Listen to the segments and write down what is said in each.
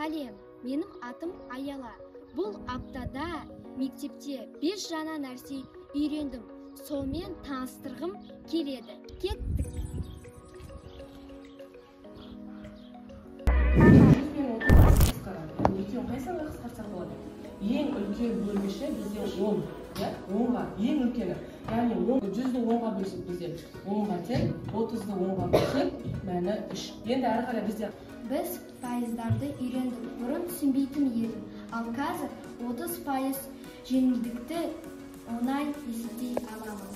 Сәлем, менің атым Аяла. Бұл аптада мектепте 5 жаңа нәрсе үйрендім. Сонымен таныстырғым келеді. Кеттік. Екеуін қай санға қысқартсақ болады? Ең үлкен бөлгіші бізде 10, иә? 10-ға, ең үлкені. Яғни 100-ді 10-ға бөлсек бізде 10-ға тең, 30-ды 10-ға бөлсек мәні 3. Енді әрі қарай бізде біз пайыздарды үйрендік. Бұрын түсінбейтін едім. Ал қазір 30% жеңілдікті оңай есептей аламын.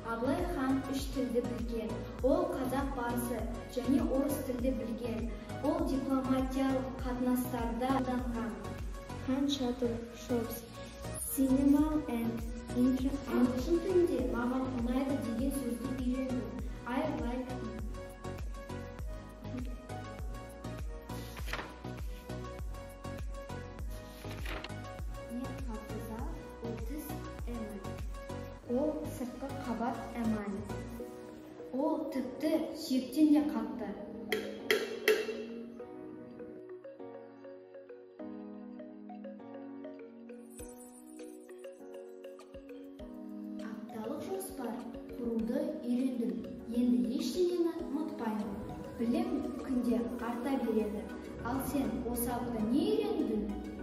Абылай хан 3 тілді білген. Ол қазақ, парсы және орыс тілді білген. Ол дипломатиялық қатынастарда қолданған. Хан Шатыр Shops, Cinema and Intra. Ағылшын тілінде маған ұнайды деген сөзді үйрендім. I like it. Ең қатты ол тіс эмаль. Ол сыртқы қабат эмаль. Ол тіпті сүйектен де қатты. Апталық жоспар құруды үйрендім. Енді ештеңені ұмытпаймын. Білім күнде арта береді. Ал сен осы апта не үйрендің?